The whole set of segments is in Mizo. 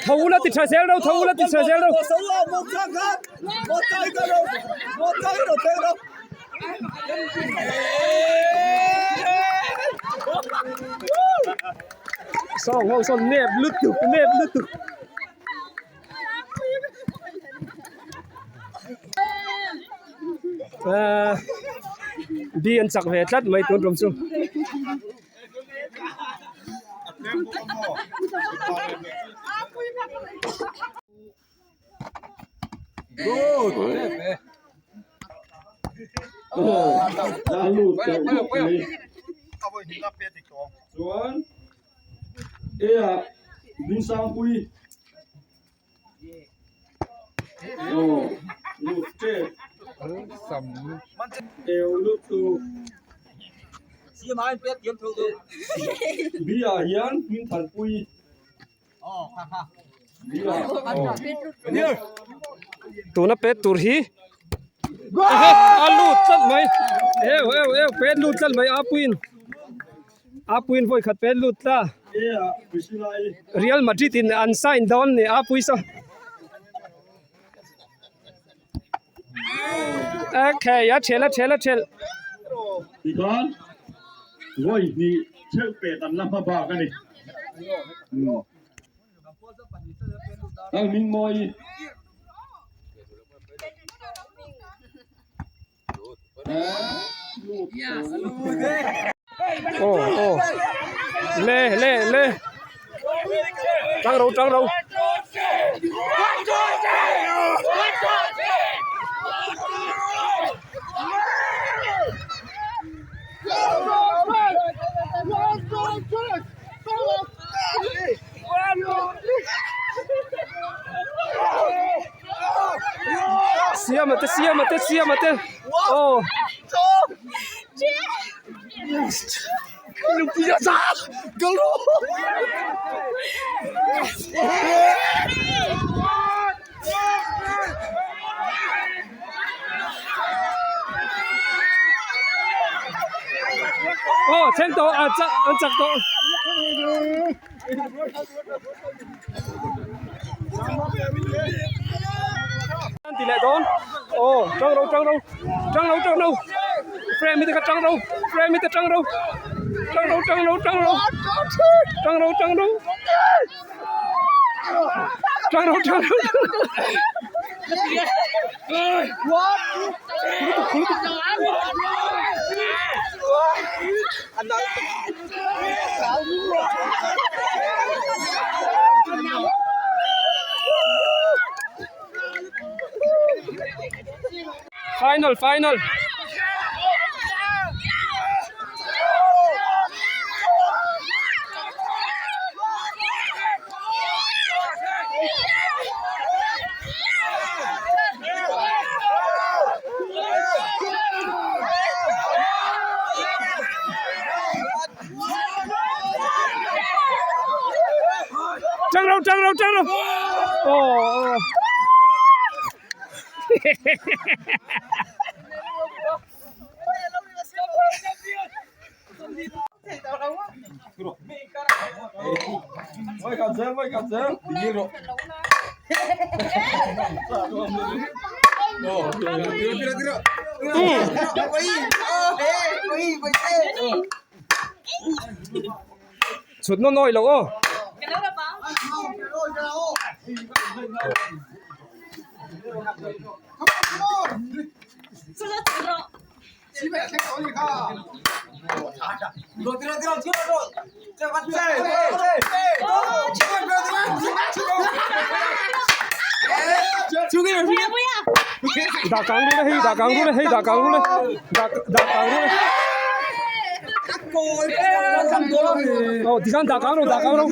Tho ula ti tha zel ro tho ula ti tha zel ro. Sawng ho sawn nep lutuk nep lutuk. Ahh bi an chak ve tlat mai tun tum chu. Chuan A ah Dinsangpui aw lut tep eu lut tu B ah hian Hmingthanpui Tuna pet tur hi a lut tlat mai eu eu eu pet lut tlat mai a puiin a puiin vawi khat pet lut ta Real Madrid in an sign dawn ni a pui saw okay a ṭhel a ṭhel a ṭhel. Tikhan vawi hnih theuh pet an la hma bak a ni. Lalhmingmawi. Aw aw le le le tang ro tang ro. Siama te siama te siama te aw. Aw thleng tawh a chak an chak tawh. An ti leh dawn aw tang ro tang ro tang ro tang ro frame hi te kha tang ro frame hi te tang ro tang ro tang ro tang ro tang ro tang ro tang ro tang ro Final final. Tang ro tang ro tang ro. Aw aw. Chhut nawn awi lo aw. Dah kang ru le hei dah kang ru le hei dah kang ru le dah dah kang ru le. Aw tikhan dah kang ru dah kang ru.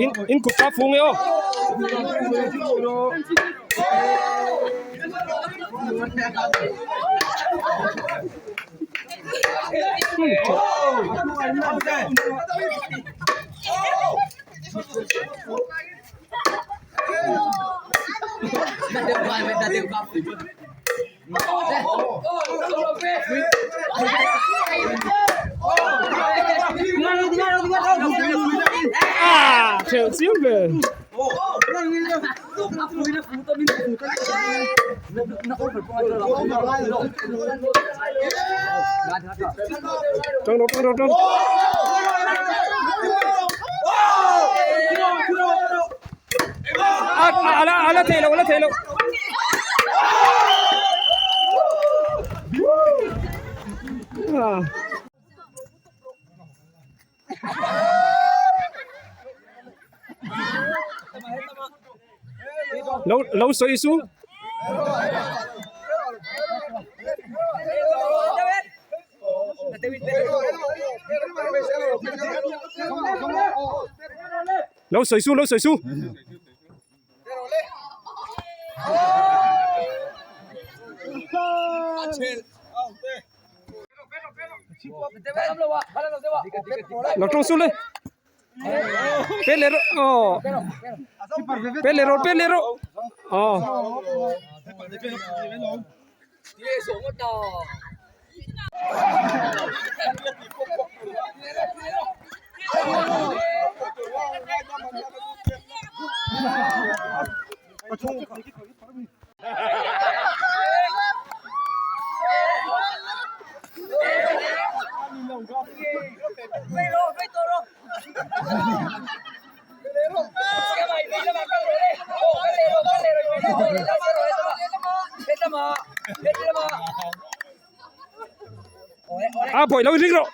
In in kut kha fung e aw. Ah, theuh chiam ve. Tang rawh, tang rawh, tang. A a a la thei lo, a la thei lo. Ah. Lo lo sawi su. Lo sawi su, lo sawi su. Lo tawng su le. Pet leh rawh aw. Pet leh rawh, pet leh rawh. Aw. A pawih lo ring rawh.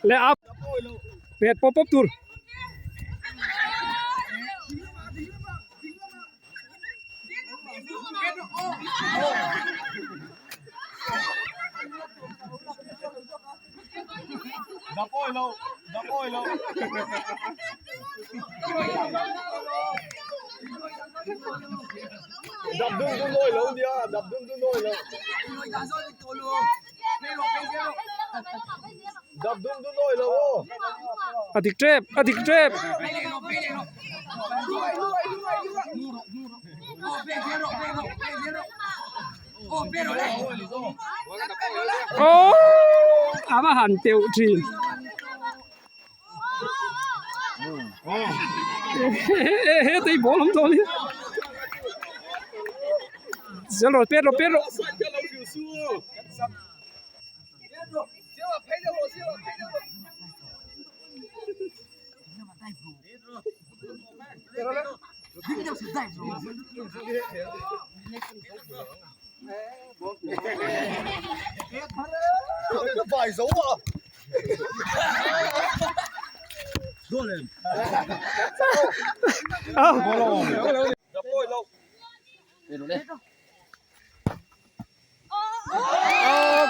Le a pet pawp pawp tur. A dik tep a dik tep. Aww a va han teuh thin. He tei ball awm dawn hi. Zel rawh pet rawh pet rawh.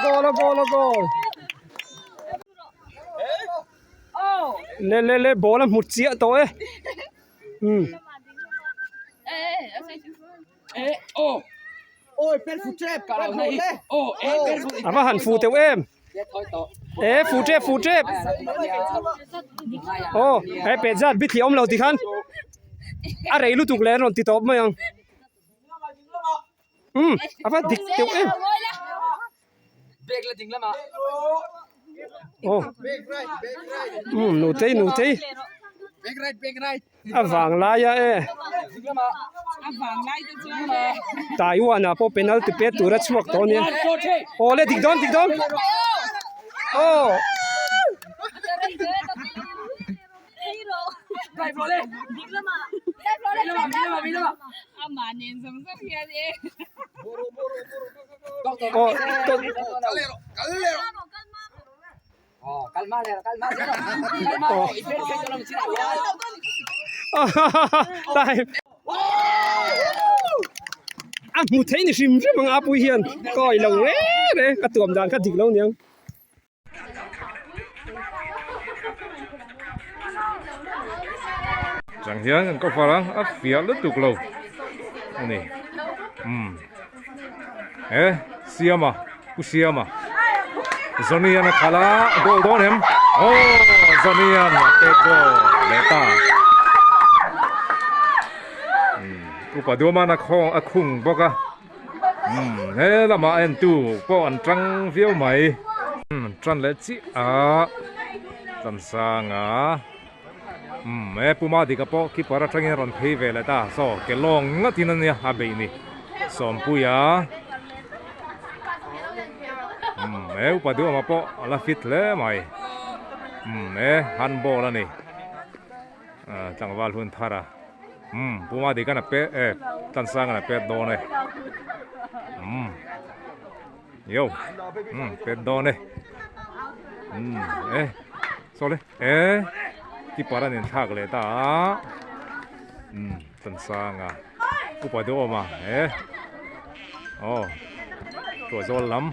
Goal a goal a goal. Le le le ball a hmu chiah tawh e. Um. A va han fu teuh em. E fu tep fu tep. Aw he pet zat bithliah awm lo tikhan a rei lutuk leh an rawn ti tawp mai ang. Umm a va dik teuh em. Aw umm nutei nutei a vang lai a e Taiwan ah pawh penalty pet tur a chhuak tawh a nia aw le dik dawn dik dawn aw. Aw tawn Time a hmu thei ni hrim hrim ang a pui hian ka awih lo reng reng ka tuam dan kha dik lo niang. Chang hian kan cover a a fiah lutuk lo a ni umm he Siama Pu Siama Johnny-a'n a khalh a goal dawn em aw Johnny-a'n a pek goal leh ta umm upa Duama'n a khawng a khung bawk a. Umm he lamah en tu pawh an tang viau mai umm tan leh chiah a tan sang a umm he puma dika pawh keeper atangin a rawn phei ve leh ta saw ke lawng ngatin ania a beih ni sawmpuia umm he upa duhawma pawh a la fit hle mai umm he handball a ni. Tlangval hun thar a umm puma dikan a pet e tlansang a pet dawn e umm yo umm pet dawn e umm e saw le e keeper an inthlak leh ta a umm tlansang a upa deuh awm a e aw tuahzawl lam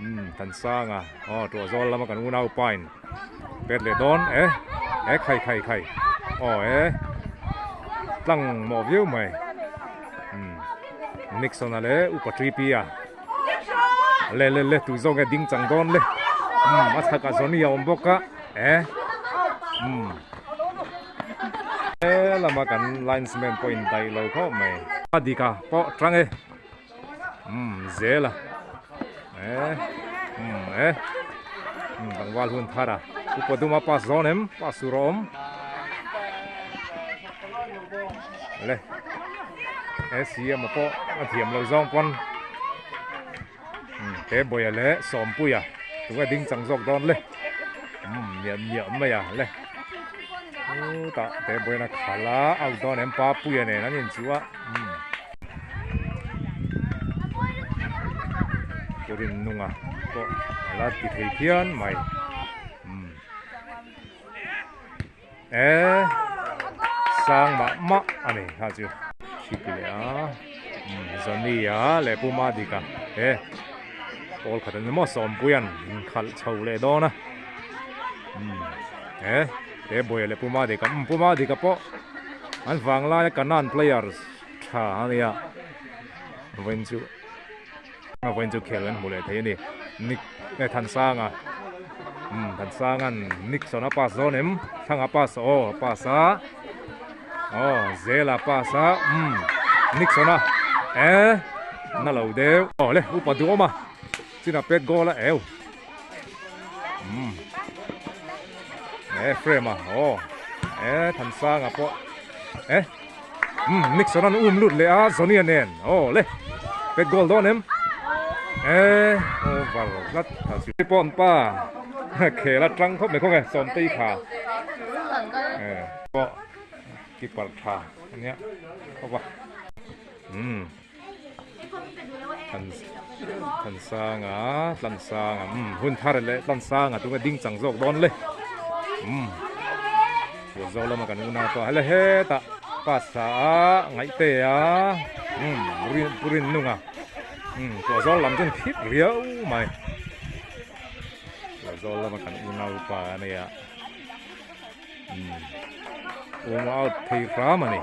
umm tlansang a aw tuahzawl lama kan unaupa in. Pet leh dawn e e khai khai khai aw e tlang mawh viau mai umm Nixon a leh upa Tripi a le le le tu zawk nge ding chang dawn le umm a chhakah Johnny a awm bawk a e umm he lama kan linesman pawh in daih lo khawp mai a dik a pawh tang e umm zel a e umm e umm tlangval hun thar a upa duma pass dawn em pass tur a awm le he siam a pawh a thiam lo zawng pawn umm he bawia leh sawmpuia tunge ding chang zawk dawn le umm niah niah mai a le chutah he bawia khalh a out dawn em papuia nen an inchuh a umm. Purin nunga pawh a la ti thei phian mai umm e sang mah mah a ni kha chu hrik leh a umm Johnny a leh Pu Madika he pawl khat an ni maw Sawmpuia'n inkhalh chho leh dawn a umm he he Bawia leh Pu Madika umm Pu Madika pawh an vanglaia Kanan players. Tha a nia vawiin chu vawiin chu khel kan hmu leh thei a ni Nick eh Thansanga umm Thansanga'n Nickson a pass dawn em Thanga pass aw a pass a aw Zela pass a umm Nickson a eh na lo deuh aw le upa duhawm a chinah pet goal a eu umm eh frame a aw eh Thansanga pawh eh. Umm Nixon an um lut leh a Zonia nen aw le pet goal dawn em eh over tlat kha chu pawn pa khel atang khawp mai khaw nge Sawmtei kha eh pawh keeper tha ania khawp a umm Thansanga Tlansanga umm hun thar leh Tlansanga tunge ding chang zawk dawn le umm Tuahzawl lama kan unau pawh hele hetah pass tha a ngaihte a umm pu Rinnunga umm Tuahzawl lam chuan khip riau mai Tuahzawl lama kan unau pa a nia umm um out thei hram a ni.